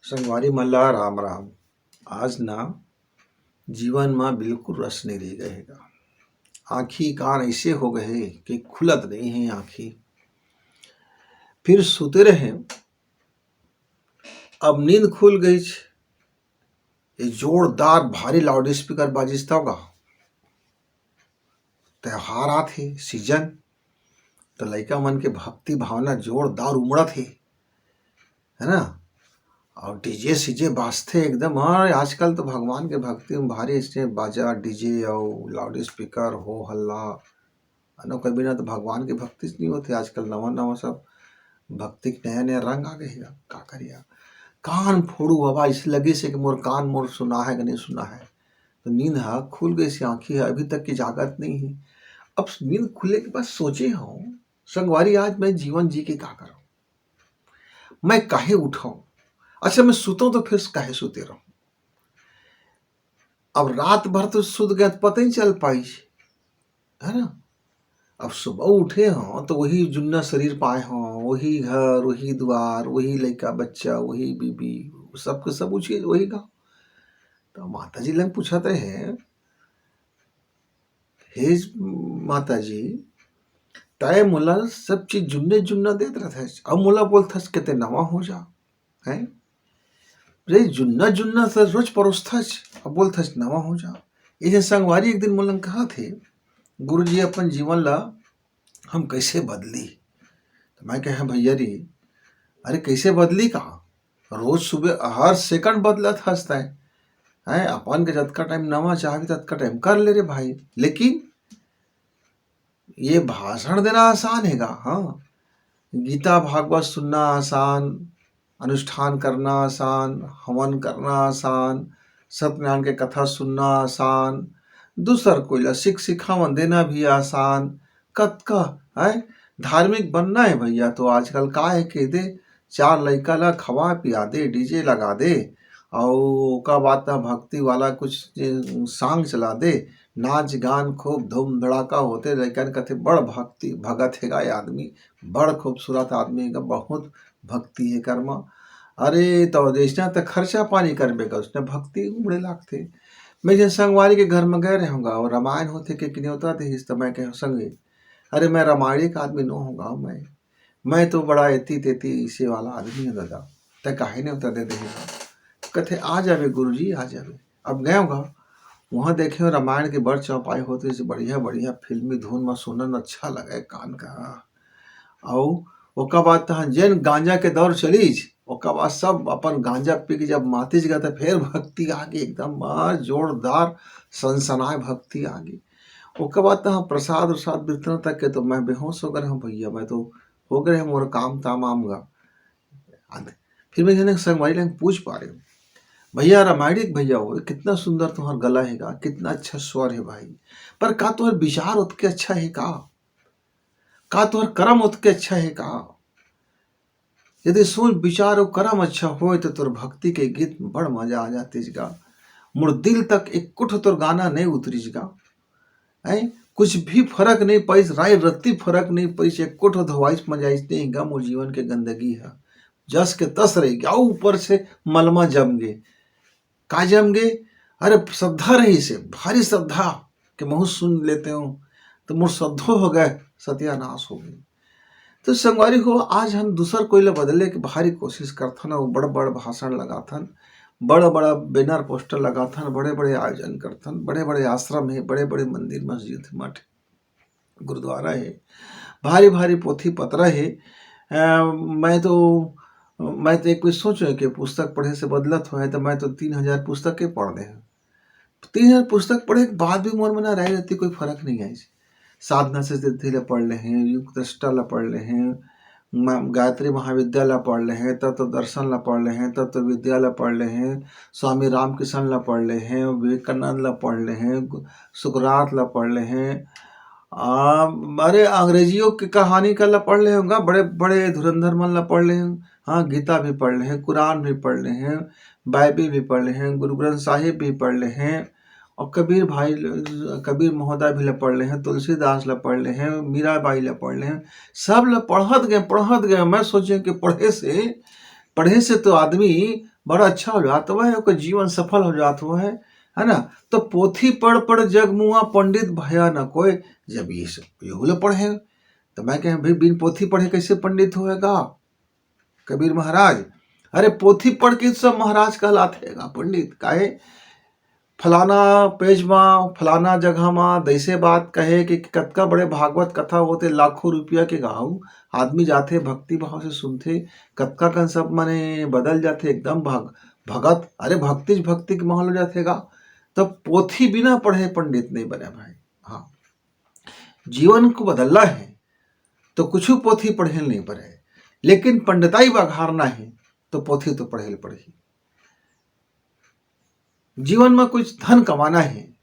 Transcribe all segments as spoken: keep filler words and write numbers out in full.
संगवारी मन ला राम राम। आज ना जीवन म बिल्कुल रस नहीं रह गए हे गा। आँखी कान ऐसे हो गए हे कि खुलत नहीं है आँखी। फिर सुते रहे, अब नींद खुल गई। ये जोरदार भारी लाउड स्पीकर बाजिस तब गा। त्योहार आत हे, सीजन, तो लइका मन के भक्ति भावना जोरदार उमड़त हे, है ना? और डीजे सीजे बाजथे एकदम। हाँ, आजकल तो भगवान के भक्ति में भारी ऐसे बाजा, डीजे और लाउड स्पीकर, हो हल्ला, अनो के बिना तो भगवान के भक्ति नहीं होते। आजकल नवा नवा सब भक्ति के नया नया रंग आ गए हे। का करिया, कान फोड़ू बाबा, ऐसे लगे से कि मोर कान मोर सुना है कि नहीं सुना है। तो नींद हा खुल गई से आँखी है, अभी तक की जागत नहीं है। अब नींद खुले के बाद सोचे हूँ, संगवारी, आज मैं जीवन जी के का करूँ, मैं काहे उठाऊँ, अच्छा मैं सुतूँ तो फिर काहे सुते रहूँ। अब रात भर तो सुत गए तो पता ही चल पाई, है ना? अब सुबह उठे हों तो वही जुन्ना शरीर पाए हों, वही घर, वही द्वार, वही लइका बच्चा, वही बीबी, सबके सब उछे वही गाँव। तो माता जी लंग पूछत रहे, हे माता जी, तय मोला सब चीज जुन्ने जुन्ना देत रहथस, अब मोला बोलथस के ते नवा हो जा, हैं? रे जुन्ना जुन्ना से रोज परोसथस, अब बोलथस नवा हो जा। ये संगवारी एक दिन मोला कहा थे, गुरुजी अपन जीवन ला हम कैसे बदली? तो मैं कहे भैया रे, अरे कैसे बदली का, रोज सुबह हर सेकंड बदलत हस तय, हैं? अपन के जतका टाइम नवा चाहबे ततका टाइम कर ले रे भाई, लेकिन ये भाषण देना आसान हे गा। हाँ, गीता भागवत सुनना आसान, अनुष्ठान करना आसान, हवन करना आसान, सत्यनारायण के कथा सुनना आसान, दूसर कोई ला सिख सिखावन देना भी आसान। कतका है धार्मिक बनना है भैया, तो आजकल का है के दे, चार लइका ला खवा पिया दे, डीजे लगा दे, अउ ओका बाद त भक्ति वाला कुछ जे song चला दे, नाच गान खूब धूम धड़ाका होते, लइकन कथे बड़ भक्ति भगत हे गा ये आदमी, बड़ खूबसूरत आदमी हे गा, बहुत भक्ति हे कर म। अरे तो जैसना त खर्चा पानी करबे गा, उसने भक्ति उमड़े लागथे। मैं जेन संगवारी के घर म गए रहूँगा और रामायण होथे के, के नेवता देहिस, त मैं कहे संगी, अरे मैं रामायणी का आदमी नो हूँ गा, मैं मैं तो बड़ा एती तेती इसे वाला आदमी हूँ दादा, तै काहे नेवता दे देहे गा? कथे आ जाबे गुरुजी, आ जाबे। अब गए हूँ गा, वहाँ देखे हूँ रामायण के बड़ चौपाई होत रहिस, बढ़िया बढ़िया फिल्मी धुन म सुनन अच्छा लगे कान का। अउ ओकर बाद तहाँ जेन गांजा के दौर चलिस, ओकर बाद सब अपन गांजा पी के जब मातिस गा, त फेर भक्ति आगे एकदम, आ, जोरदार सनसनाए भक्ति आगे। ओकर बाद तहाँ प्रसाद उरसाद वितरण तक के तो मैं बेहोश हो गए हूँ भैया, मैं तो हो गए हूँ मोर काम तमाम गा। आंदे। फिर मैं जने संगवारी लंग पूछ पारे हूँ, भैया रामायणी के भैया हो, कितना सुंदर तुम्हार गला हे गा, कितना अच्छा स्वर हे भाई, पर का तुम्हार विचार ओतके अच्छा हे का? का तोर करम ओतके अच्छा हे का? यदि सोच विचार अउ करम अच्छा होय, त तोर भक्ति के गीत में बड़ मजा आ जातिस गा। मोर दिल तक एक्को ठो तोर गाना नइ उतरिस गा। हैं? कुछ भी फरक नइ पड़िस, राई रत्ती फरक नइ पड़िस, एक्को ठो धोवाइस मजाइस नइ गा, मोर जीवन के गंदगी ह जस के तस रहि गे, अउ ऊपर से मलमा जम गे। का जम गे? अरे श्रद्धा रहिस हे, भारी श्रद्धा के महूँ सुन लेते हूँ, त मोर श्रद्धो हो गए, सत्यानाश हो गए। तो संगवारी हो, आज हम दूसर कोई ला बदले के भारी कोशिश करथन, अउ बड़-बड़ भाषण लगाथन, बड़-बड़ banner poster लगाथन, बड़े-बड़े आयोजन करथन, बड़े-बड़े आश्रम हे, बड़े-बड़े मंदिर, मस्जिद, मठ, गुरुद्वारा हे, भारी-भारी पोथी पतरा हे। अ, मैं तो, मैं तो एक कुछ सोचो कि पुस्तक पढ़े से बदलत होय, त मैं तो तीन हजार पुस्तक के पढ़ ले हूँ। तीन हजार पुस्तक पढ़े के बाद भी मोर मन राय रहती कोई फर्क नहीं आइस। साधना सिद्धि ला पढ़ ले हैं, योग दृष्टा ला पढ़ ले हैं, म-, गायत्री महाविद्या ला पढ़ ले हैं, तत्व दर्शन ला पढ़ ले हैं, तत्व विद्या ला पढ़ ले हैं, स्वामी रामकृष्ण ला पढ़ ले हैं, विवेकानंद ला पढ़ ले हैं, गु-, सुकरात ला पढ़ ले हैं। आ, अरे अंग्रेजियों के कहानी का ला पढ़ ले होंगा, बड़े, बड़े धुरंधर मन ला पढ़ ले हैं। हाँ, गीता भी पढ़ ले हैं, कुरान भी पढ़ ले हैं, बाइबिल भी पढ़ ले हैं, गुरु ग्रंथ साहिब भी पढ़ ले हैं, और कबीर भाई, कबीर महोदय भी ला पढ़ ले हैं, तुलसीदास ला पढ़ ले हैं, मीराबाई ला पढ़ ले हैं, सब ला पढ़त गए, पढ़त गए। मैं सोचे कि पढ़े से, पढ़े से तो आदमी बड़ा अच्छा हो जात हवय, ओकर जीवन सफल हो जात हवय, है ना? तो पोथी पढ़ पढ़ जग मुआ, पंडित भया न कोय। जब ये सब, ये होले पढ़े, तो मैं कहे, "भाई, बिन पोथी पढ़े कैसे पंडित होएगा?" कबीर महाराज, अरे, पोथी पढ़ के सब महाराज कहलाथे गा, पंडित। काहे? फलाना पेज मा, फलाना जगह मा, जैसे बात कहे कि कतका बड़े भागवत कथा होथे, लाखों रुपया के गाँव आदमी जाथे, भक्ति भाव से सुनथे, कतका कन सब मने बदल जाथे, एकदम भग-, भगत, अरे, भक्ति च भक्ति के माहौल हो जाथे गा। तब पोथी बिना पढ़े पंडित नहीं बने भाई। हाँ, जीवन को बदलना है तो कुछ पोथी पढ़े नहीं पड़े, लेकिन पंडिताई बघारना है तो पोथी तो पढ़े पड़ही। जीवन में कुछ धन कमाना है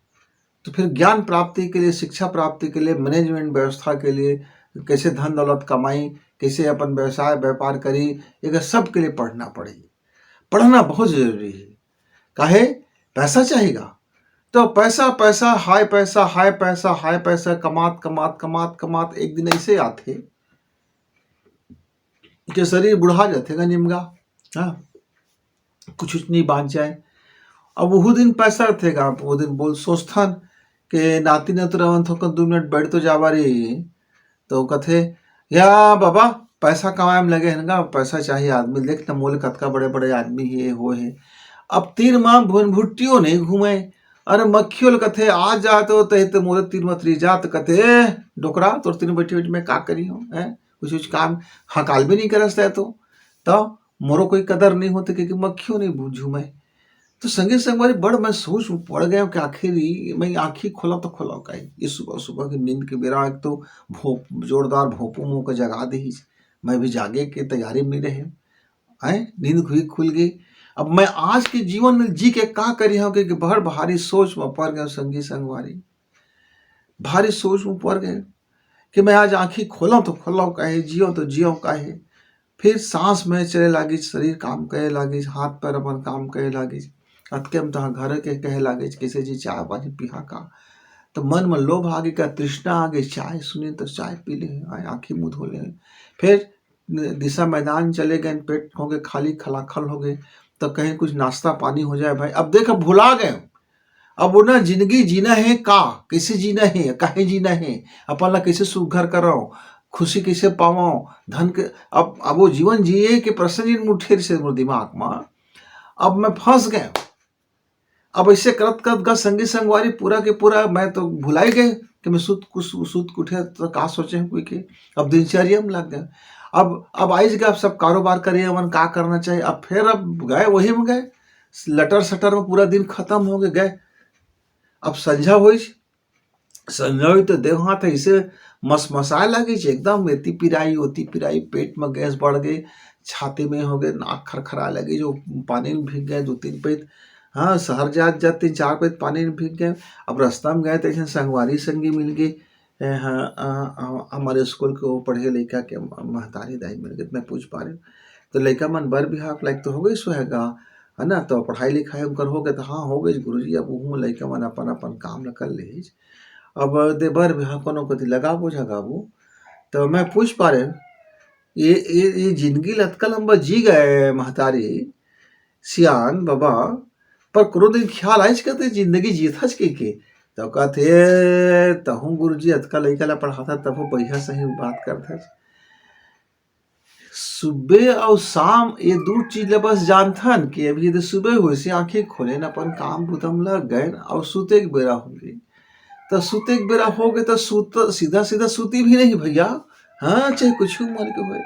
तो फिर ज्ञान प्राप्ति के लिए, शिक्षा प्राप्ति के लिए, मैनेजमेंट व्यवस्था के लिए, कैसे धन दौलत कमाई, कैसे अपन व्यवसाय व्यापार करी, ये सब के लिए पढ़ना पड़ही। पढ़ना बहुत जरूरी है। काहे? पैसा चाहेगा तो पैसा, पैसा, हाय पैसा, हाय पैसा, हाय पैसा, कमात कमात कमात कमात एक दिन ऐसे आथे कि शरीर बुढ़ा जाथे गा निमगा, हाँ, कुछ कुछ नहीं बांच जाए। अब वहू दिन पैसा रथे गा, वो दिन बोल सोचथन के नाती न तो रहन थोकन दू मिनट बैठ तो जावा रे, तो कथे, "या बाबा, पैसा कमाए में लगे हन गा, पैसा चाहिए आदमी, देख न मोले कतका बड़े बड़े आदमी हे, हो हे।" अब तीर मा भुन भुट्टियो नहीं घूमे, अरे मक्खियो ल कथे, "आ जा तो," तही तो मोले तीर मा तरी जा, तो कथे, "ए, डोकरा, तोर तीर बैठी बैठी मैं का करी हूँ, हैं? कुछ कुछ काम हकाल भी नहीं करस तै तो, तो मोरो कोई कदर नहीं होते, क्योंकि मक्खियो नहीं बू-, झूमे।" तो संगी संगवारी बड़ मैं सोच में पड़ गया कि आखिर ये मैं आँखी खोला तो खोला काहे? ये सुबह सुबह की नींद के बेरा एक तो भों-, जोरदार भोंपू मुँह का जगा दीहिस। मैं भी जागे के तैयारी में नहीं रहे। हैं? नींद हुई खुल गई। अब मैं आज के जीवन में जी के का करी हूँ, क्योंकि बड़ भारी सोच में पड़ गया संगी संगवारी। भारी सोच में पड़ गए कि मैं आज आँखी खोला तो खोला काहे, जियो तो जियो काहे। फिर सांस में चले लागिस, शरीर काम करे लागिस, हाथ पैर अपन काम करे लागिस। अतके में तहाँ घर के कहे लागिस, "कैसे जी चाय पानी पिहा का?" तो मन में लोभ आ गई, का तृष्णा आ गई, चाय सुने तो चाय पी ले, आ-, आँखी मुँह धो ले। फिर दिशा मैदान चले गए, पेट हो गए खाली, खलाखल हो गए, तो कहीं कुछ नाश्ता पानी हो जाए भाई। अब देख, अब भुला गए, अब वो ना जिंदगी जीना है का, कैसे जीना है, काहे जीना है, अपन ला कैसे सुघर करो, खुशी कैसे पावो, धन के, अब, अब वो जीवन जिए के प्रश्न जिन उठे से मोर दिमाग में, अब मैं फंस गए। अब ऐसे करत करत गा संगी संगवारी पूरा के पूरा मैं तो भुलाई गए कि मैं सुत कुछ सुत के उठे तो का सोचे हैं कोई के। अब दिनचर्या में लग गए। अब, अब आइज गए, अब सब कारोबार करे, अपन का करना चाहिए। अब फिर अब गए वही में गए, लटर सटर में पूरा दिन खत्म हो गए, गए। अब संझा होइस, संझा होई तो देह हाथ ऐसे मसमसाए लागिस, एकदम एती पिराई, ओती पिराई, पेट में गैस बढ़ गई, छाती में हो गए, नाक खरखराए लगी, जो पानी में भीग गए दो तीन पैत। हाँ, शहर जात जात तीन चार पैत पानी में भीग गए। अब रास्ता में गए तो ऐसे संगवारी संगी मिल गए। ए, हाँ, आ, आ, हमारे स्कूल के वो पढ़े लड़का के म-, महतारी दाई मिल गए, मैं पूछ पा रही हूँ। तो लड़का मन बर बिहाव लायक तो हो गई सुहेगा, है ना? तो पढ़ाई लिखाई उनकर हो गए, तो हाँ, हो गई गुरुजी, अब उहू लड़का मन अपन अपन काम ल कर लेहिस। अब दे बर बिहाव कोनो कोती लगाबो झगाबो। तो मैं पूछ पा रहे हूँ, ये, ये, ये जिंदगी ल अतका लंबा जी गए महतारी, सियान बाबा, पर कोनो दिन ख्याल आइस कते जिंदगी जीथस के के? तो कहते, "तहूँ गुरुजी अतका लइका ला पढ़ाथा, तभो बढ़िया सही बात करथस।" सुबह अउ शाम ये दू चीज ला बस जानथन कि अभी यदि सुबह होइसे, आंखें खोलेन, अपन काम बुता म लग गएन अउ सुते के बेरा होगे, त सुते के बेरा होगे त सुत, सीधा सीधा सुती भी नहीं भैया, हाँ, चाहे कुछ मन के होए,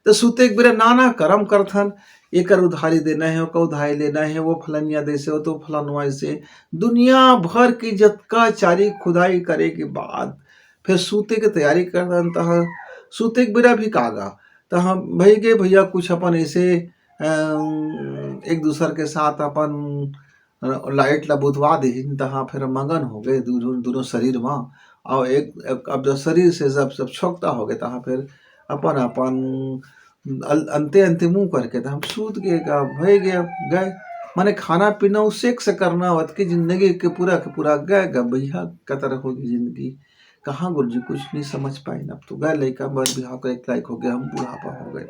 त सुते के बेरा नाना करम करथन, एकर उधारी देना है, ओकर उधारी लेना है, वो फलनिया देसे, वो तो फलनवा ऐसे, दुनिया भर की जतका चारी खुदाई करे के बाद फिर सूते के तैयारी करथन, तहाँ सूते के बेरा भी का गा, तहाँ भई गे भैया कुछ अपन ऐसे, अम, एक दूसर के साथ अपन, अ, लाइट ला बुतवा देहिन, तहाँ फिर मगन हो गए दू-, दू-, दोनों शरीर म। और एक, एक, अब जब शरीर से जब सब छोकता हो गए, तहाँ फिर अपन, अपन अल-, अंते, अंते मुंह करके तहाँ सूत गए, का भई गे, गए। माने खाना पीना उ सेक से करना होत कि जिंदगी के पूरा के पूरा गए गा भैया, कतर होगी जिंदगी। कहाँ गुरुजी कुछ नहीं समझ पाइन, अब तो गए लइका बर बिहाव करे के लायक हो गए, हम बुढ़ापा हो गए।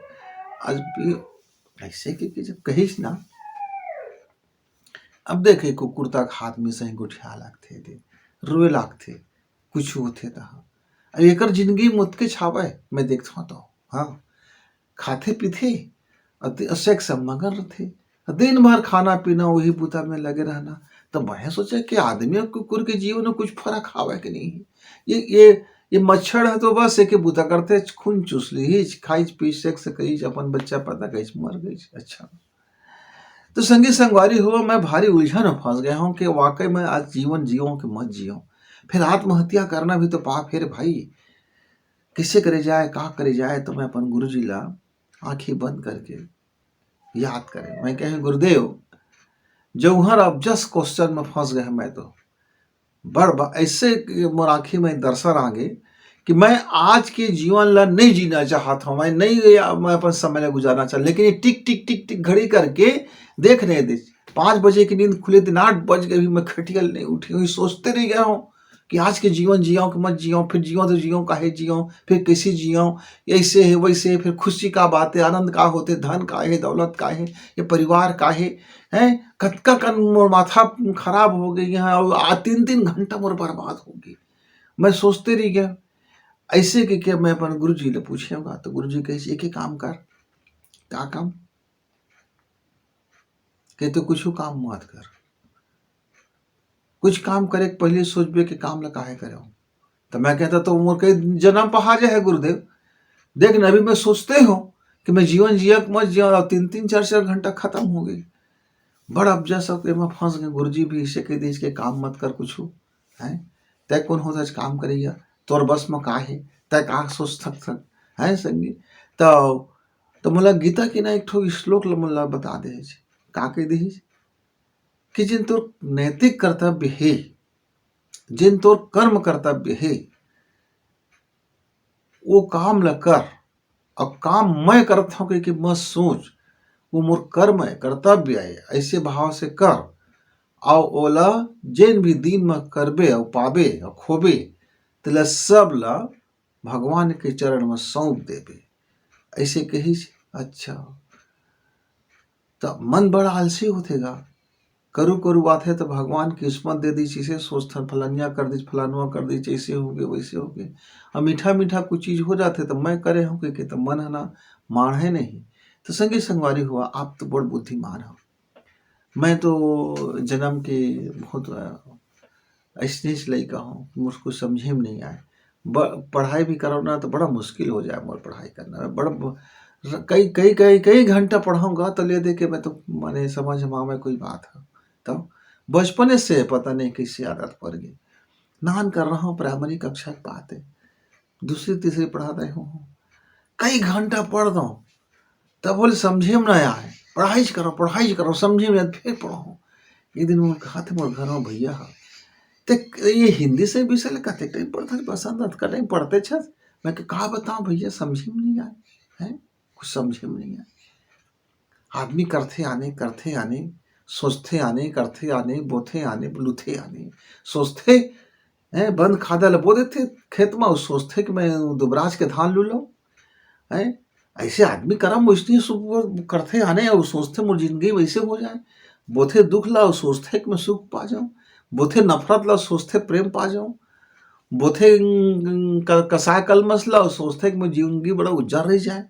आज भी ऐसे के, के जब कहिस ना, अब देखे कुकुर तक हाथ में सही गोठिया लागथे दे, रोए लागथे, कुछ होथे तहाँ। अब एकर जिंदगी मुतके छावे, मैं देखथों तो, हाँ, खाथे पीथे, अउ ते-, सेक्स में मगन रथे, दिन भर खाना पीना, वही बुता में लगे रहना। तो मैं सोचा कि आदमी अउ कुकुर के जीवन में कुछ फर्क हावय कि नहीं। ये, ये, ये मच्छर है तो बस एक बुता करथे, खून चूस लीहिस, खाइस पीस, सेक्स करिस, अपन बच्चा पैदा करिस, मर गइस। अच्छा, तो संगी संगवारी हो, मैं भारी उलझन में फंस गया हूँ कि वाकई में आज जीवन जियो कि मत जियो। फिर आत्महत्या करना भी तो पाप हे रे भाई। किसे करे जाए, का करे जाए, तो मैं अपन गुरुजी ला आंखें बंद करके याद करे। मैं कहे, "गुरुदेव, जौहर अब जस क्वेश्चन में फंस गए मैं तो।" बड़ बा-, ऐसे कि मोर आंखी में दर्शन आ गए कि मैं आज के जीवन ला नहीं जीना चाहत हूँ, मैं नहीं, मैं अपन समय ला गुजारना चाह, लेकिन ये टिक टिक टिक टिक घड़ी करके देख नहीं दे। पाँच बजे की नींद खुले दिन आठ बज गए, अभी मैं खटिया ले नहीं उठी हूँ, सोचते रह गया हूँ कि आज के जीवन जियो कि मत जियो, फिर जियो तो जियो, काहे जियो, फिर कैसे जियो, ऐसे है वैसे है, फिर खुशी का बात है, आनंद का होते, धन का है, दौलत का है, ये परिवार का है, हैं? कतका कन मोर माथा खराब हो गई है, और आ तीन तीन घंटा मोर बर्बाद हो गई। मैं सोचते रह गया, ऐसे के क्या मैं अपन गुरुजी ले पूछेगा, तो गुरुजी कहे, "एक ही काम कर।" "का काम?" कहते, "कुछ काम मत कर, कुछ काम करे के पहले सोचबे के काम ला काहे करे हो।" तो मैं कहता, "तो मोर कई जन्म पहाजे है गुरुदेव, देख न, अभी मैं सोचते हो कि मैं जीवन जिया कि मत जिया, और तीन तीन चार चार घंटा खत्म हो गई।" बड़ा अब जैसा कि मैं फंस गए, गुरुजी भी इसे कह दी, "इसके काम मत कर कुछ, हैं? तय कौन होता है काम करिया, तोर बस में का है, तय का सोच थक थक, हैं संगी?" तो, तो मोला गीता के ना एक ठो श्लोक ल मोला बता दे, का कह दी कि जिन तोर नैतिक कर्तव्य हे, जिन तोर कर्म कर्तव्य हे, वो काम ल कर, अब काम मैं करत हौं कहिके मत सोच, वो मोर कर्म है, कर्तव्य है, ऐसे भाव से कर। अउ ओला जेन भी दिन म करबे अउ पाबे अउ खोबे, तेला सब ला भगवान के चरण म सौंप देबे। ऐसे कहिस, अच्छा, त मन बड़ा आलसी होथे गा, करू करू आथे त भगवान किस्मत दे दीस, इसे सोचथन, फलनिया कर दीस, फलानुआ कर दीस, ऐसे होगे, वैसे होगे। अब मीठा मीठा कुछ चीज हो जाथे त मैं करे हूँ कहिके त मन ह ना माढ़े नहीं। तो संगी संगवारी हुआ, आप तो बड़ बुद्धिमान हो, मैं तो जन्म के बहुत, अ, ऐसने लइका हूँ, मुझको समझे में नहीं आए। ब-, पढ़ाई भी करो ना तो बड़ा मुश्किल हो जाए मोर पढ़ाई करना। मैं बड़ा ब-, र-, कई, कई, कई, कई घंटा पढ़ाऊंगा तो ले दे के मैं तो, माने, समझ में आवे कोई बात है। तो बचपने से पता नहीं कैसी आदत पड़ गई। नान कर रहा हूँ, प्राइमरी कक्षा की बात है, दूसरी तीसरी पढ़ा रहे हूँ, कई घंटा पढ़ दो, तब बोले समझे में ना आए, पढ़ाई करो, पढ़ाई करो, समझे में आए, फिर पढ़ो। एक दिन मोर कहा थे मोर घर में भैया हा, ते ये हिंदी से विषय ले कते टाइम पढ़ता है, पसंद आता टाइम पढ़ते छस। मैं कहा, "का बताऊं भैया, समझे में नहीं आए, हैं? कुछ समझे में नहीं आए।" आदमी करथे आने, करथे आने, सोचथे आने, करथे आने, बोथे आने, लुथे आने, सोचथे, हैं, बंद खादा ल बो देथे खेत म, अउ सोचथे कि मैं दुबराज के धान लू लूं, हैं? ऐसे आदमी करम वैसने सु-, करथे आने, अउ सोचथे मोर जिंदगी वैसे हो जाए। बोथे दुख ला, अउ सोचथे कि मैं सुख पा जाऊं। बोथे नफरत ला, सोचथे प्रेम पा जाऊं। बोथे, उम, क-, कसाय कलमस ला, अउ सोचथे कि मोर जिंदगी बड़ा उज्जर रह जाए।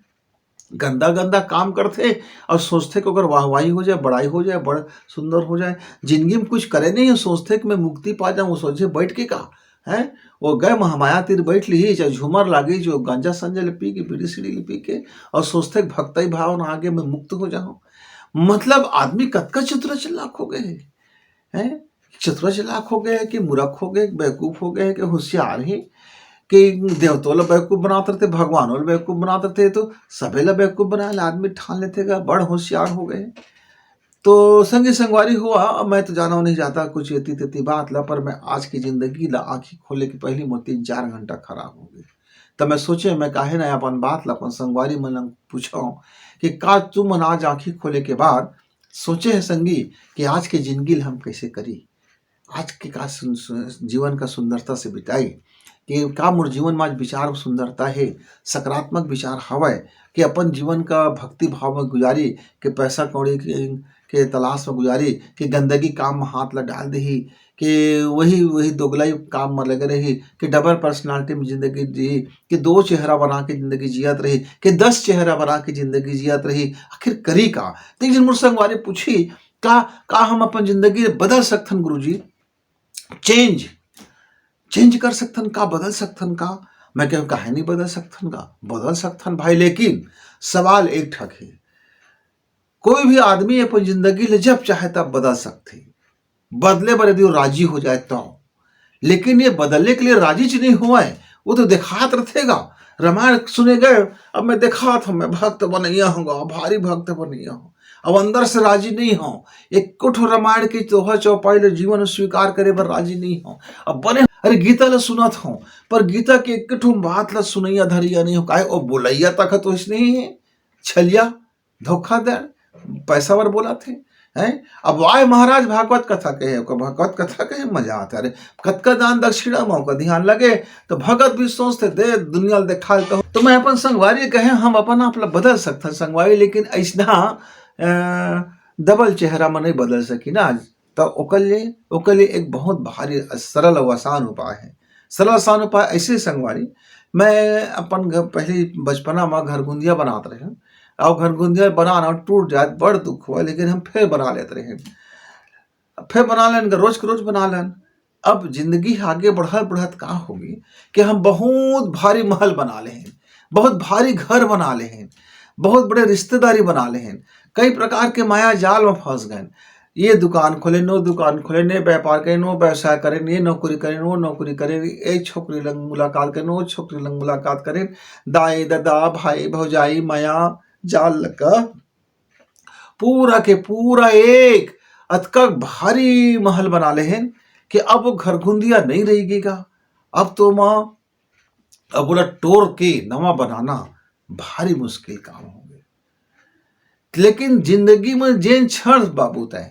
गंदा गंदा काम करथे अउ सोचथे कि ओकर वाहवाही हो जाए, बड़ाई हो जाए, बड़ सुंदर हो जाए। जिंदगी में कुछ करे नहीं, सोचथे कि मैं मुक्ति पा जाऊं, सोचे बैठ के का, हैं? वो गए महामाया तीर बैठ ली, चाहे झूमर लागी, जो गांजा संजा ले पी के, बीड़ी सीड़ी ले पी के, अउ सोचथे कि भक्ताई भाव ना आगे मैं मुक्त हो जाऊं। मतलब आदमी कतका चतुरा चालाक हो गए हे, हैं? चतुरा चालाक हो गए हे कि मूर्ख हो गए, बेवकूफ हो गए हे कि होशियार हे, कि देवतो ला बेवकूफ बनात रहते, भगवानो ला बेवकूफ बनात रहते, तो सबे ला बेवकूफ बनाए ला आदमी ठान लेथे गा, बड़ होशियार हो गए। तो संगी संगवारी हुआ, मैं तो जाना नहीं जाता कुछ एती तेती बात ला, पर मैं आज की जिंदगी ला आंखी खोले के पहली मोर तीन चार घंटा खराब हो गए। तब मैं सोचे, मैं काहे ना अपन बात ला अपन संगवारी मन ला पूछो कि का तुमन आज आंखी खोले के बाद सोचे हे संगी कि आज के जिंदगी ला हम कैसे करी, आज के का सुन-, सु-, जीवन का सुंदरता से बिताई। कि का मोर जीवन म आज विचार सुंदरता हे, सकारात्मक विचार हवय, कि अपन जीवन का भक्ति भाव म गुजारी, कि पैसा कौड़ी के, के तलाश म गुजारी, कि गंदगी काम म हाथ ला डाल देही, कि वही, वही दोगलई काम म लगे रही, कि डबल पर्सनालिटी म जिंदगी जी, कि दो चेहरा बना के जिंदगी जियत रही, कि दस चेहरा बना के जिंदगी जियत रही, आखिर करी का? त एक झन मोर संगवारी पूछी, "का, का हम अपन जिंदगी बदल सकथन गुरुजी? चेंज, चेंज कर सकथन का, बदल सकथन का?" मैं कहूँ, "काहे नहीं बदल सकथन का? बदल सकथन भाई, लेकिन सवाल एक ठक हे, कोई भी आदमी अपन जिंदगी ले जब चाहे तब बदल सकथे, बदले बर यदि वो राजी हो जाए तो। लेकिन ये बदलने के लिए राजी च नहीं हुआ है, वो तो दिखात रथेगा। रामायण सुने गए, अब मैं दिखात हूँ, मैं भक्त बनैया हूँ, भारी भक्त बनैया हूँ, अब अंदर से राजी नहीं हूँ, एक ठो रामायण की चोहा चौपाई ले जीवन स्वीकार करे बर राजी नहीं हूँ। अब बने, अरे गीता ला सुनत हूँ, पर गीता के एक ठो बात ला सुनैया धरैया नहीं हूँ, काहे वो बोलैया तक तो इसने ही है, छलिया, धोखाधड़, पैसा बर बोलत हे, हैं? अब आए महाराज भागवत कथा कहे, ओकर भागवत कथा कहे, मजा आथे। अरे, कतका दान दक्षिणा म ओकर ध्यान लगे, तो भगत भी सोचथे, "दे, दुनिया ल देखा लेता हूँ।" तो मैं अपन संगवारी कहे, हम अपन आप ला बदल सकथन संगवारी, लेकिन अइसना, अ, डबल चेहरा म नहीं बदल सकी ना आज। त ओकर लिए, ओकर लिए एक बहुत भारी सरल अउ आसान उपाय हे। सरल आसान उपाय ऐसे संगवारी, मैं अपन घर, पहले बचपना म घरघुंदिया बनात रहेन, अउ घरघुंदिया बनाना टूट जात, बड़ दुख हुआ, लेकिन हम फेर बना लेत रहेन। फेर बना लेन, रोज के रोज बना लेन। अब जिंदगी आगे बढ़त बढ़त का होगी कि हम बहुत भारी महल बना लेहेन, बहुत भारी घर बना लेहेन, बहुत बड़े रिश्तेदारी बना लेहेन, कई प्रकार के माया जाल म फंस गएन। ये दुकान खोलेन, वो दुकान खोलेन, ये व्यापार करेन, वो व्यवसाय करेन, ये नौकरी करेन, वो नौकरी करेन, ये छोकरी लंग मुलाकात करेन, वो छोकरी लंग मुलाकात करेन, दाई, ददा, भाई, भौजाई, माया जाल लगा पूरा के पूरा एक अतका भारी महल बना लेहेन कि अब वो घरघुंदिया नहीं रहिगे गा। अब तो माँ, अब ओला टोर के नवा बनाना भारी मुश्किल काम होगे। लेकिन जिंदगी म जेन क्षण बाबू तैं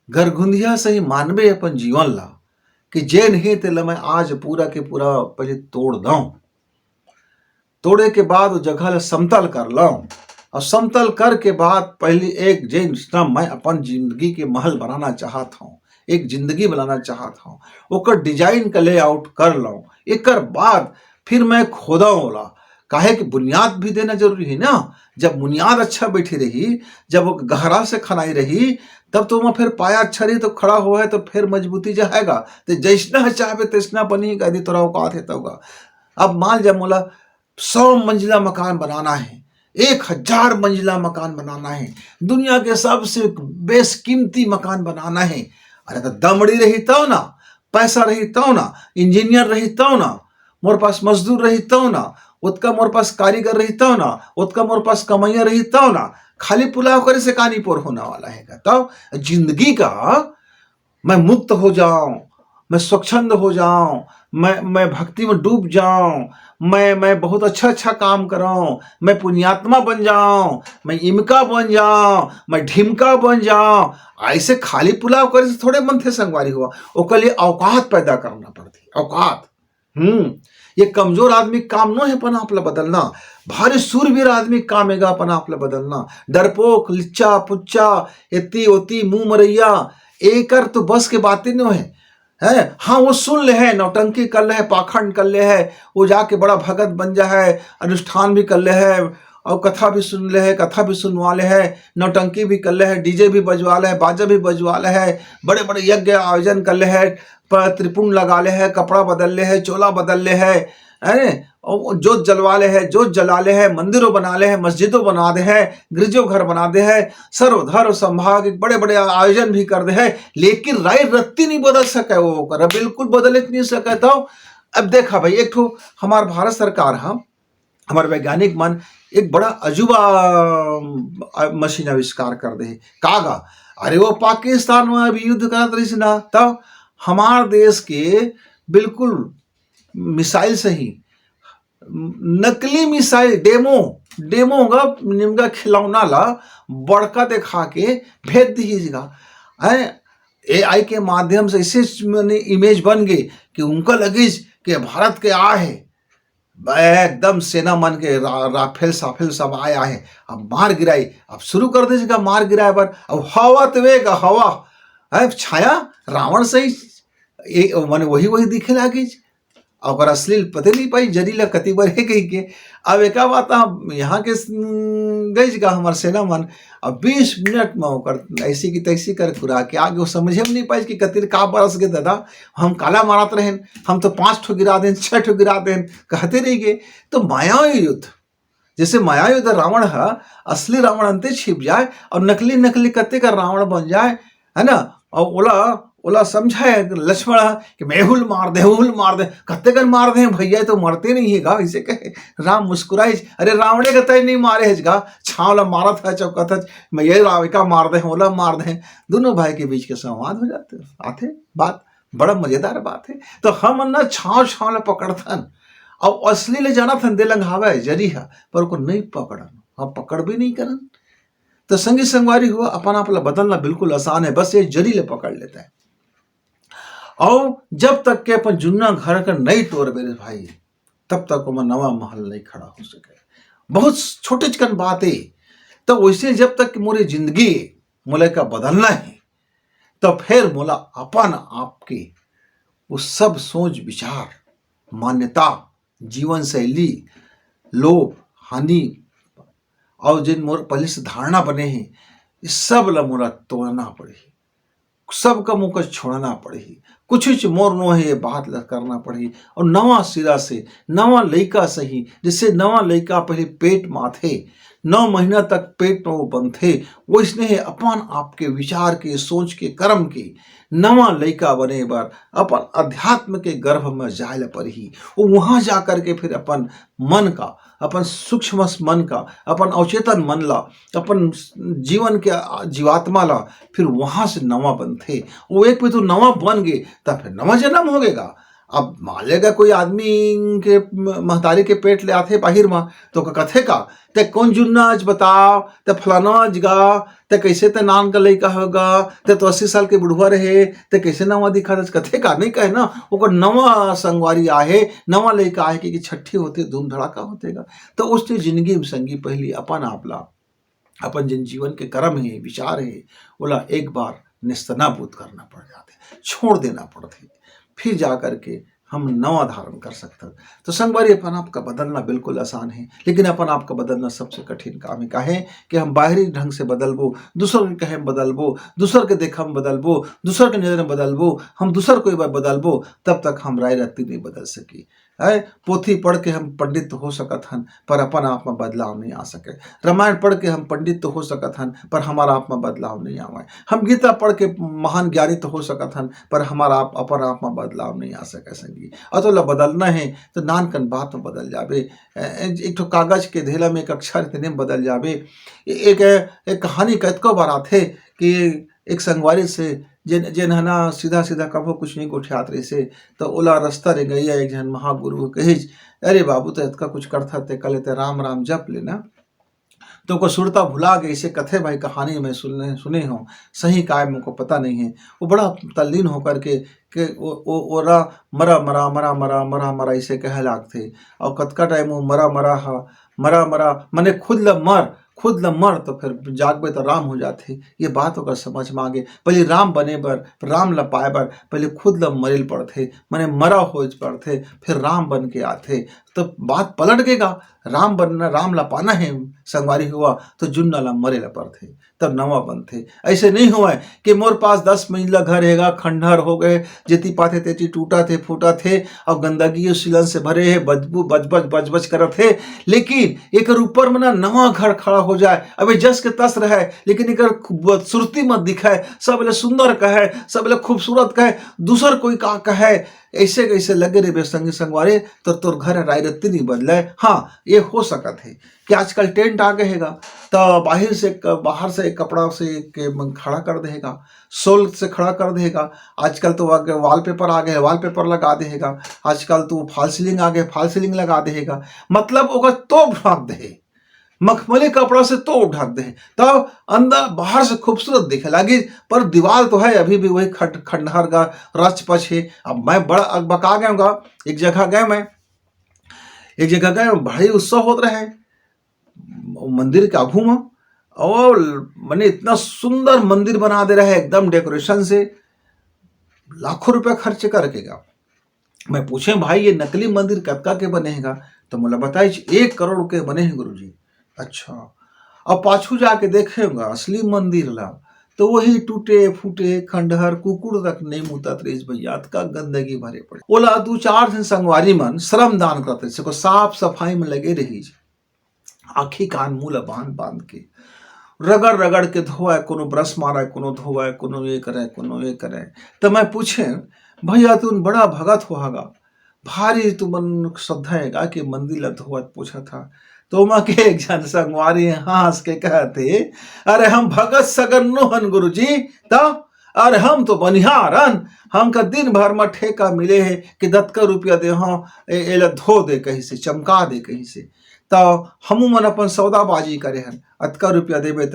घरघुंदिया सही मानबे अपन जीवन ला कि जेन हे तेला मैं आज पूरा के पूरा पहले तोड़ दंव, तोड़े के बाद वो जगह ला समतल कर लंव, अउ समतल करके बाद पहली एक जेन मैं अपन जिंदगी के महल बनाना चाहत हूँ, एक जिंदगी बनाना चाहत हूँ, ओकर design का layout कर लंव, एकर बाद फिर मैं खोदंव ओला, काहे कि बुनियाद भी देना जरूरी हे ना। जब बुनियाद अच्छा बैठी रही, जब वो गहरा से खनाई रही, तब तो ओमा फिर पाया अच्छा रही, तो खड़ा हुआ है तो फिर मजबूती जाएगा। तो जैसना चाहबे तैसना बनी, यदि तोरा औकात है तब। अब मान जा मोला सौ मंजिला मकान बनाना है, एक हजार मंजिला मकान बनाना है, दुनिया के सबसे बेशकीमती मकान बनाना है। अरे तो दमड़ी रही तब ना, पैसा रही तब ना, इंजीनियर रही तब ना, मोर पास मजदूर रही तब ना, ओतका मोर पास कारीगर रही तब ना, ओतका मोर पास कमैया रही तब ना। खाली पुलाव करे से का निपोर होना वाला है का? तब जिंदगी का मैं मुक्त हो जाऊं, मैं स्वच्छंद हो जाऊं, मैं, मैं भक्ति में डूब जाऊं, मैं, मैं बहुत अच्छा अच्छा काम करूं, मैं पुण्यात्मा बन जाऊं, मैं इमका बन जाऊं, मैं ढिमका बन जाऊं, ऐसे खाली पुलाव करे से थोड़े मन थे संगवारी हुआ। ओकर लिए औकात पैदा करना पड़ती, औकात। हम्म, ये कमजोर आदमी काम नो है अपन आप ला बदलना, भारी सूरवीर आदमी काम एगा अपन आप ला बदलना। डरपोक, लिच्चा पुच्चा, एती ओती, मुंह मरैया, एकर तो बस के बातें नो है। है हाँ, वो सुन ले है, नौटंकी कर ले है, पाखंड कर ले है, वो जाके बड़ा भगत बन जा है, अनुष्ठान भी कर ले है, और कथा भी सुन ले है, कथा भी सुनवा ले है, नौटंकी भी कर ले है, डीजे भी बजवा ले है, बाजा भी बजवा ले है, बड़े बड़े यज्ञ आयोजन कर ले है, पर त्रिपुंड लगा ले है, कपड़ा बदल ले है, चोला बदल ले है, हैं? और जोत जलवा ले है, जोत जला ले है, मंदिरों बना ले है, मस्जिदों बना दे है, गिरजो घर बना दे है, सर्वधर्म संभाग बड़े बड़े आयोजन भी कर दे है, लेकिन राय रत्ती नहीं बदल सके वो ओकर, बिल्कुल बदल नहीं सके। तो अब देखा भाई, एक ठो हमार भारत सरकार ह, हमार वैज्ञानिक मन एक बड़ा अजूबा, अ, मशीन आविष्कार कर दे हे। कागा? अरे वो पाकिस्तान में अभी युद्ध करत रहिस ना, तब हमार देश के बिल्कुल मिसाइल सही, नकली मिसाइल, डेमो, डेमो होगा, निमगा खिलौना ला बड़का दिखा के भेज दीजिएगा। हैं, एआई के माध्यम से ऐसे माने इमेज बन गए कि उनका लगे के भारत के आए हे, एकदम सेना मन के रा-, राफेल साफेल सब आए, आए हे, अब मार गिराई, अब शुरू कर दीजिएगा मार गिराए बर। अब हवा तो वेगा, हवा है छाया, रावण सही, ये, माने वही वही दिखे लागिस। अब ओकर असली पते नहीं पाई जरी ला कति बर हे कही के। अब एका बात हम यहाँ के स-, गइस गा हमर सेना मन, अब बीस मिनट में ओकर ऐसी की तैसी कर कुरा के आगे वो समझे में नहीं पाइस कि कतिर का बरस गे दादा। हम काला मारत रहेन, हम तो पांच ठो गिरा देन, छह ठो गिरा देन, कहते रह गए। तो माया युद्ध, जैसे माया युद्ध रावण ह, असली रावण अंते छिप जाए और नकली नकली कते का रावण बन जाए, है ना? और ओला ओला समझाए लक्ष्मण ह कि मैं हुल मार दे, हुल मार दे, कते कन मार दे भैया, तो मरते नहीं है गा, इसे कहे। राम मुस्कुराइस, अरे रावणे का तय नहीं मारे है गा, छाव ला मारत है, चौकत है, मैं ये राविका मार दे, ओला मार दे। दोनों भाई के बीच के संवाद हो जाते, आते बात, बड़ा मजेदार बात है। तो हम ना छाव छाव ला पकड़थन, अब असली ले जाना थन दे लंघावे जरी है, पर ओको नहीं पकड़न, हम पकड़ भी नहीं करन। तो संगी संगवारी हुआ, अपन आप ला बदलना बिल्कुल आसान है, बस ये जरी ले पकड़ लेते हैं। और जब तक के अपन जुन्ना घर का नहीं टोर बेरे भाई, तब तक ओमा नवा महल नहीं खड़ा हो सके। बहुत छोटे चिकन बात है। तो वैसे जब तक कि मोरे जिंदगी मोला का बदलना है, तो फिर मोला अपन आप के वो सब सोच विचार, मान्यता, जीवन शैली, लोभ, हानि और जिन मोर पहले से धारणा बने हैं, ये सब ला मोला तोड़ना पड़ही, सबका मुँह का छोड़ना पड़ही, कुछ कुछ मोर नो है ये बात ला करना पड़ही और नवा सिरा से, नवा लइका सही, जैसे नवा लइका पहले पेट माथे, नौ महीना तक पेट में वो बनथे, वैसने ही अपन आपके विचार के, सोच के, कर्म के नवा लइका बने बर अपन अध्यात्म के गर्भ में जाए ला पड़ही। वो वहाँ जा करके फिर अपन मन का, अपन सूक्ष्म मन का, अपन अवचेतन मन ला, अपन जीवन के जीवात्मा ला फिर वहाँ से नवा बनथे। वो एक पे तो नवा बन गे, तब फिर नवा जन्म हो गेगा। अब मान लेगा कोई आदमी के म-, महतारी के पेट ले आथे बाहिर मा, तो ओकर कथे का, "ते कौन जुन्ना आज बताओ, ते फलाना आज गा, ते कैसे ते नान का लइका होगा, ते तो अस्सी साल के बुढ़वा रहे, ते कैसे नवा दिखा दे?" कथे का नहीं कहे ना, ओकर नवा संगवारी आहे, नवा लइका आहे, क्योंकि छठी होथे, धूम धड़ाका होथे गा। तो उसने जिंदगी में संगी पहली अपन आप ला, अपन जिन जीवन के कर्म है, विचार है, ओला एक बार निस्तनाबूत करना पड़ जाथे, छोड़ देना पड़थे, फिर जा करके हम नवा धारण कर सकथन। तो संगवारी, अपन आप का बदलना बिल्कुल आसान है, लेकिन अपन आप का बदलना सबसे कठिन काम है। काहे कि हम बाहरी ढंग से बदलबो, दूसर के कहे में बदलबो, दूसर के देखा में बदलबो, दूसर के नजर में बदलबो, हम दूसर कोई बार बदलबो, तब तक हम राय रत्ती नहीं बदल सकी। है, पोथी पढ़ के हम पंडित तो हो सकत हन, पर अपन आप में बदलाव नहीं आ सके। रामायण पढ़ के हम पंडित तो हो सकत हन, पर हमारा आप में बदलाव नहीं आवे। हम गीता पढ़ के महान ज्ञानी तो हो सकत हन, पर हमारा आप, अपन आप में बदलाव नहीं आ सके संगी। अतो ला बदलना है तो नान कन बात में बदल जाबे। ए-, एक ठो कागज के धेला में एक अक्षर इतने में बदल जाबे। ए-, एक, एक कहानी कतको बार आथे कि एक संगवारी से जेन, जेन ह ना सीधा सीधा कभो कुछ नहीं गोठियात रहिसे, तो ओला रस्ता रेंगइया एक झन महागुरु ह कहिस, "अरे बाबू, तो इतका कुछ करथा ते कले ते राम राम जप लेना।" तो ओकर सुरता भुला गइसे, कथे भाई कहानी मैं सुने, सुने हूँ, सही काय मुझको पता नहीं है। वो बड़ा तल्लीन होकर के, के ओ, ओ, ओरा मरा मरा, मरा मरा, मरा मरा इसे कहे लागथे। और कतका टाइम वो मरा मरा हा, मरा मरा, मने खुद ल मर, खुद ल मर तो फिर जागबे तो राम हो जाथे। ये बात ओकर समझ में आगे। पहले राम बने बर, राम ल पाए बर पहले खुद ल मरे ल पड़थे, मने मरा हो पड़थे, फिर राम बन के आथे। तो बात पलट गेगा, राम बनना, राम ल पाना है संगवारी हुआ, तो जुन्ना ल मरे ल पड़थे, तब नवा बनथे। ऐसे नहीं हुआ है कि मोर पास दस मंजिला घर हेगा, खंडहर हो गए, जेती पाथे तेती टूटा थे, फूटा थे, और गंदगी और सिलन से भरे है, बदबू बजबज बजबज करत है। लेकिन एकर ऊपर में ना नवा घर खड़ा हो जाए, अबे जस के तस रहे, लेकिन एकर खूबसूरती मत दिखाए, सब ले सुंदर कहे, सब ले खूबसूरत कहे, दूसर कोई का कहे, ऐसे कैसे लगे रे बे संगी संगवारी, तो तोर घर राय रत्ती नहीं बदले। हाँ, ये हो सकत है कि आजकल टेंट आ गए हेगा, तो बाहर से क-, बाहर से एक कपड़ा से के मन खड़ा कर देगा, सोल से खड़ा कर देगा। आजकल तो आगे वॉलपेपर आ गए, वॉलपेपर लगा देगा। आजकल तो फॉल सीलिंग आ गए, फॉल सीलिंग लगा देगा। मतलब ओकर तोप झाँक दे, मखमली कपड़ा से तो ढक दे, तब अंदर बाहर से खूबसूरत दिखे लागी, पर दीवार तो है अभी भी वही खट-, खंडहर का रच पच है। अब मैं बड़ा अकबका गया हूँ, एक जगह गए मैं, एक जगह गए, भारी उत्सव होत रहे मंदिर के आगू में, और मने इतना सुंदर मंदिर बना दे रहे एकदम डेकोरेशन से, लाखों रुपया खर्च करके गा। मैं पूछे, "भाई, ये नकली मंदिर कतका के बने हे गा?" तो मोला बताइस, "एक करोड़ के बने हे गुरुजी।" अच्छा, अब पाछू जाके देखे गा असली मंदिर ला, तो वही टूटे फूटे खंडहर, कुकुर तक नहीं मुतत रहिस भैया, अतका गंदगी भरे पड़े। ओला दू चार झन संगवारी मन श्रमदान करत रहिस, को साफ सफाई में लगे रहिस, आँखी कान मुंह ला बांध बांध के रगड़ रगड़ के धोवय, कोनो ब्रश मारय, कोनो धोवय, कोनो ये करय, कोनो ये करय। त मैं पूछे, "भैया, तुम बड़ा भगत हो हगा, भारी तुमन श्रद्धा हे गा के मंदिर ला धोवत पोछत हा?" तो ओमा के एक झन संगवारी हंस के कहत हे, "अरे हम भगत सगन नो हन गुरुजी, त अरे हम तो बनिहार हन, हमका दिन भर म ठेका मिले हे कि दतका रुपया दे हव, ए-, एला धो दे कहिसे, चमका दे कहिसे।" त हमू मन अपन सौदाबाजी करे हन, अतका रुपया देबे त,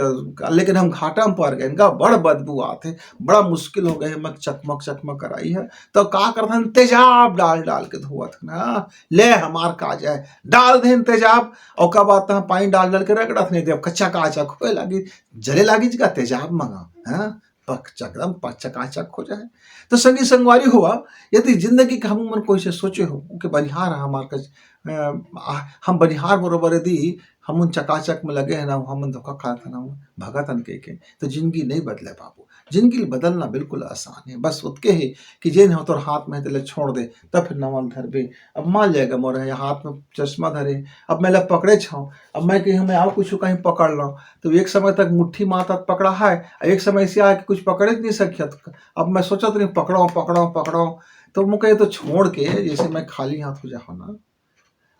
लेकिन हम घाटा म पर गेन गा, बड़ बदबू आथे, बड़ा मुश्किल हो गए हे, मक चकमक चकमक कराई है। त का करथन, तेजाब डाल डाल के धोवत हन, हाँ, ले हमार का जाए, डाल देन तेजाब, ओकर बाद तहाँ पानी डाल डाल के रगड़त नहीं देव, कच्चा काचक होए लागी, जले लागी का तेजाब मंगा, हाँ, पक एकदम पक चकाचक हो जाए। तो संगी संगवारी हुआ, यदि जिंदगी के हमू मन कोई से सोचे हो कि बनिहार है हमार कच-, अ, आ, हम बनिहार बरोबर यदि हमन चकाचक में लगे हैं ना, हमन धोखा खात हैं ना, भगत हन के, के, तो जिंदगी नहीं बदले बाबू। जिंदगी बदलना बिल्कुल आसान है, बस उतके है कि जेन हो तोर हाथ में है, तेला छोड़ दे, तब फिर नवा धरबे। अब मान लेगा मोर है हाथ में चश्मा धरे, अब मैं ला पकड़े छाऊं, अब मैं कहीं हमें आओ कुछ कहीं पकड़ लो, तो एक समय तक मुट्ठी माता पकड़ा है, एक समय ऐसे आया कि कुछ पकड़े नहीं सकिया। अब मैं सोचत रही पकड़ो, पकड़ो, पकड़ो, तो मुझे ये तो छोड़ के जैसे मैं खाली हाथ हो जाऊँ ना,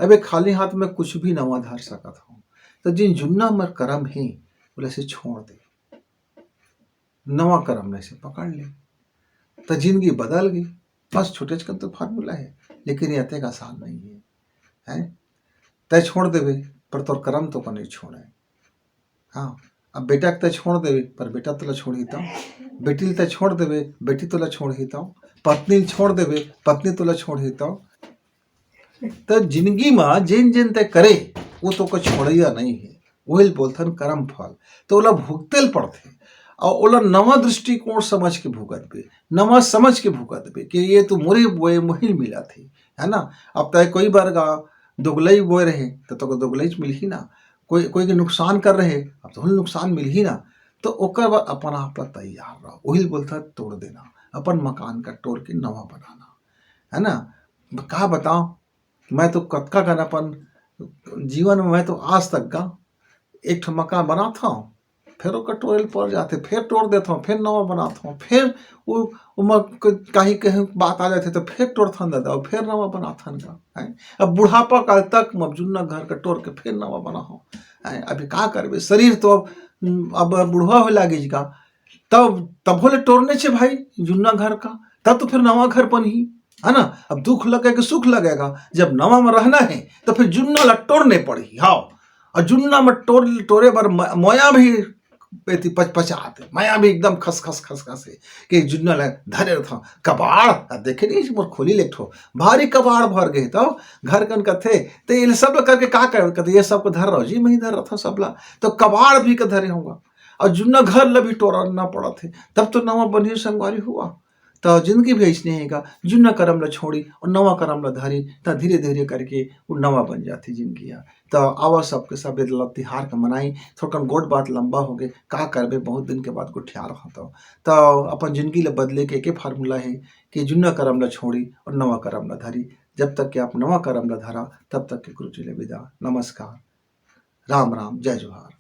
अब एक खाली हाथ में कुछ भी नवा धर सकत हूँ। तो जिन जुन्ना मर करम है, बोले से छोड़ दे, नवा करम ले से पकड़ ले, तो जिंदगी बदल गई। बस छोटे कन तो फार्मूला है, लेकिन ये अतेक आसान नहीं है, हैं? तय छोड़ देबे, पर तोर करम तो को नहीं छोड़े। हाँ, अब बेटा के तय छोड़ देबे, पर बेटा तोला छोड़ही तो, बेटी ल तय छोड़ देबे, बेटी तोला छोड़ही तो, पत्नी ल छोड़ देबे, पत्नी तोला छोड़ही तो। त जिंदगी म जेन जेन तय करे, वो तो को छोड़ैया नहीं है, वही बोलथन करम फल। तो ओला भुगते ल पड़थे, और ओला नवा दृष्टिकोण समझ के भुगतबे, नवा समझ के भुगतबे कि ये तो मोरे बोए मोहिल मिला थे, है ना? अब तय कोई बार गा दोगलई बोए रहे, तो तोके दोगलईच मिलही ना। कोई, कोई के नुकसान कर रहे, अब तो नुकसान मिलही ना। तो ओकर बर अपन आप ला तैयार रहो, वही बोलता तोड़ देना, अपन मकान का तोड़ के नवा बनाना, है ना? ब-, का बताओ, मैं तो कतका कन अपन जीवन में, मैं तो आज तक का एक ठो मकान बनात हूँ, फिर ओकर टोरे ल पड़ जाथे, फिर तोड़ देत हूँ, फिर नवा बनात हूँ, फिर वो, ओमा क-, कहीं, कहीं बात आ जाथे तो फिर तोड़थन दादा, और फिर नवा बनाथन का, हैं? अब बुढ़ापा काल तक मैं जुन्ना घर का तोड़ के फिर नवा बना हूँ, हैं? अभी का करबे, शरीर तो अब, अब बुढ़वा होए लागिस का, तब, तभो ले तोड़ने छे भाई जुन्ना घर का, तब तो फिर नवा घर बनही, है ना? अब दुख लगेगा, सुख लगेगा, जब नवा में रहना है, तो फिर जुन्ना ला तोड़ने पड़ही, हाँ। और जुन्ना में तोड़, तोड़े बर म-, मोया भी एती पचपचात हे, मोया भी एकदम खस, खस, खस, खस हे, कि जुन्ना ला धरे रथव, कबाड़, आ देखे नहीं, मोर खोली ले एक ठो, भारी कबाड़ भर गए, तो घर कन कथे, "ते ये सब ला करके का कर?" कथे, "ये सब को धर रहो जी, मैं ही धर रहा था सब ला।" तो कबाड़ भी के धरे होगा, और जुन्ना घर ला भी टोरना पड़त हे, तब तो नवा बनही संगवारी हुआ। त जिंदगी भी अइसने हे गा, जुन्ना करम ला छोड़ी और नवा करम ला धरी, त धीरे-धीरे करके वो नवा बन जाथे जिंदगी ह। त आवा सबके सब ए ल तिहार के मनाई, थोड़कन गोठ बात लंबा हो गे, का करबे, बहुत दिन के बाद गोठियार हो तो। त अपन जिंदगी ला बदले के एके फार्मूला हे कि जुन्ना करम ला छोड़ी और नवा करम ला धरी। जब तक कि आप नवा करम ला धरा, तब तक के गुरुजी ले विदा। नमस्कार। राम राम, जय जोहार।